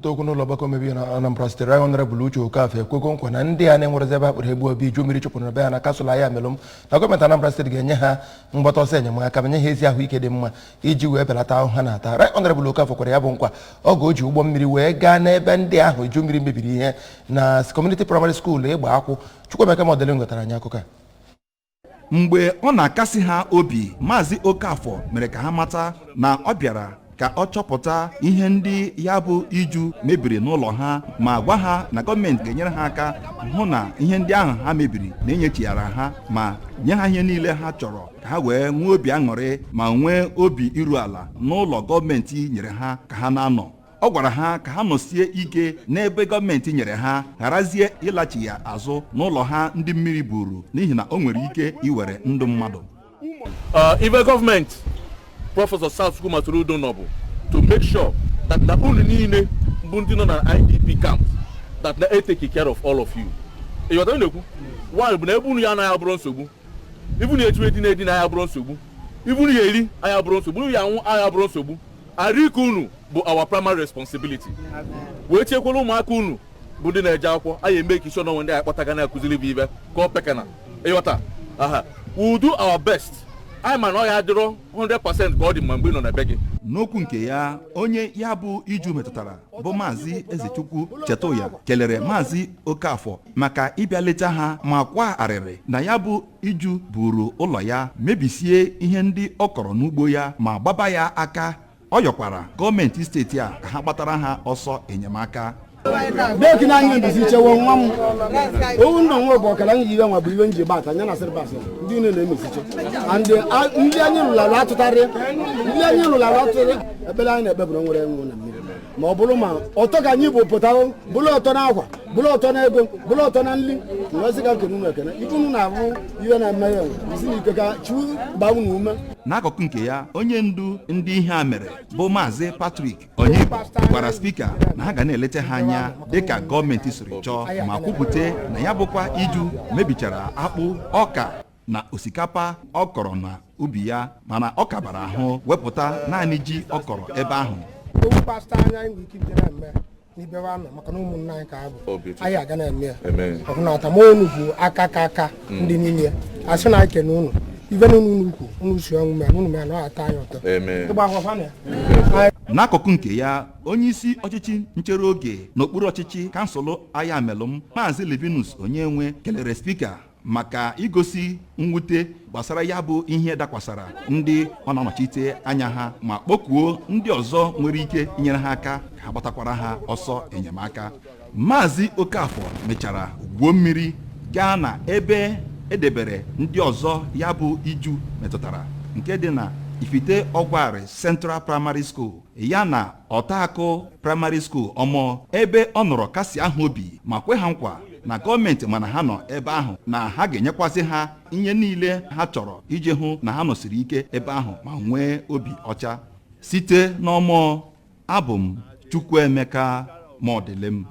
Okwu n'ụlọ ọgbakọ omebe na Anambra Steeti, Right Honorable Uche Okafor, ekwego nkwa na ndị a na-enwerezi ebe akpụrụ egbu obi iju mmiri chụpụrụ na be ha na kansụl Ayamelụm, na gọọmenti Anambra Steeti ga-enye ha mgbata ọsọ enyemaka ma nye ha ezi ahụike dị mma iji wee belata ahụhụ ha na-ata. Right Honorable Okafor kwere ya bụ nkwa oge o ji ụgbọ mmiri wee gaa n'ebe ndị ahụ iju mmiri mebiri ihe na Community Primary School Ịgba Akwụ. Chukwuemeka Modelu nwetara anyị akụkọ a. Mgbe ọ na-akasi ha obi, Maazị Okafọ mere ka ha mata na ọ bịara ka ọ chọpụta ihe ndị ya bụ iju mebiri n'ụlọ ha, ma gwa ha na gọọmenti ga-enyere ha aka hụ na ihe ndị ahụ ha mebiri na-enyechighara ha, ma nye ha ihe niile ha chọrọ ka ha wee nwee obi aṅụrị ma nwee obi iru ala n'ụlọ gọọmenti nyere ha ka ha na-anọ. Ọ gwara ha ka ha nọsie ike n'ebe gọọmenti nyere ha, gharazie ịlachi ya azụ n'ụlọ ha ndị mmiri buru, n'ihi na o nwere ike iwere ndụ mmadụ. Ife gọọmenti Professor Charles Chukwuma Soludo nọ bụ to make sure that na unu niile bụ ndị nọ na IDP camp, that na e take care of all of you. Ịghọtara na-ekwu one bụ na ebe unu ya anaghị abụrụ nsogbu, ibu na echu edina edina anya abụrụ nsogbu, ibu ya eri anya abụrụ nsogbu, unu ya anwụ anya abụrụ nsogbu. Arụ ike unu bụ our primary responsibility. Wee chekwala ụmụaka unu bụ ndị na-eje akwụkwọ anyị, eme ka isi ọnọnwe ndị anyị kpọtaga na-akụziri bụ ibe ka ọ pekana. Ịghọta aha, we will do our best. Anyị ma na ọ ya adịrọ 100% ka ọ dị mma mgbe ị nọ na be gị. N'okwu nke ya, onye ya bụ iju metụtara bụ Maazị Ezechukwu Chetụya kelere Maazị Okafọ maka ịbịa leta ha, ma kwa arịrị na ya bụ iju buru ụlọ ya, mebisie ihe ndị ọ kọrọ n'ugbo ya, ma gbaba ya aka. Ọ yọkwara gọọmenti steeti a ka ha gbatara ha ọsọ enyemaka. Deki na anyị mebisi chewo nwa m owu nna nwa bụ ọkara anyị yi iwe nwa bụ iwe nji gbata anya na sịrịbasị ndị unu na-emesiche and ndị anyị lụrụ arụ atụtarị, ndị anyị lụrụ arụ atụtarị. Ekpere anyị na-ekpe bụrụ nwere enwe na mmiri ma ọ bụrụ ma ọtọ ka anyị bụ pụta, bụrụ ọtọ na akwa, bụrụ ọtọ na ego, bụrụ ọtọ na nli. Nwesị ka nkene unu ekene ife unu na-abụ ihe na-eme ya isi na ike ka chi gbaa unu ume. N'akụkụ nke ya, onye ndu ndị ihe a mere bụ Maazị Patrick Onyeibo gwara spika na ha ga na-eleta ha anya dịka gọọmenti siri chọọ, ma kwupụta na ya bụkwa iju mebichara akpụ, ọka na osikapa ọ kọrọ na ubi ya, mana ọ kabara ahụ wepụta naanị ji ọ kọrọ ebe ahụ. Owu pastọ anya anyị nwere ike ibido na-eme n'ibe wa nọ, maka na ụmụnne anyị ka ha bụ. Anyị aga na-eme ya ọhụnata ma unu bụ aka ka aka ndị niile ya asị na anyị kene unu ife na unu ukwu unu si ọnwụ mee unu mee na ọ atọ anyị ụtọ ịgba akwụkwọ na ya. N'akụkụ nke ya, onyeisi ọchịchị nchere oge n'okpuru ọchịchị kansụl Ayamelụm, Maazị Livinus Onyenwe, kelere spika maka igosi mwute gbasara ya bụ ihe dakwasara ndị ọ na-anọchite anya ha, ma kpọkuo ndị ọzọ nwere ike inyere ha aka ka ha gbatakwara ha ọsọ enyemaka. Maazị Okafọ mechara gwuo mmiri gaa na ebe edebere ndị ọzọ ya bụ iju metụtara, nke dị na Ifite Ọgwarị Central Primary School ya na Ọtakụ Primary School Ọmụọ, ebe ọ nọrọ kasi ahụ obi ma kwe ha nkwa na gọọmenti mana ha nọ ebe ahụ, na ha ga-enyekwasị ha ihe niile ha chọrọ iji hụ na ha nọsiri ike ebe ahụ ma nwee obi ọcha. Site n'Ọmụọ, abụ m Chukwuemeka Mọdịlem.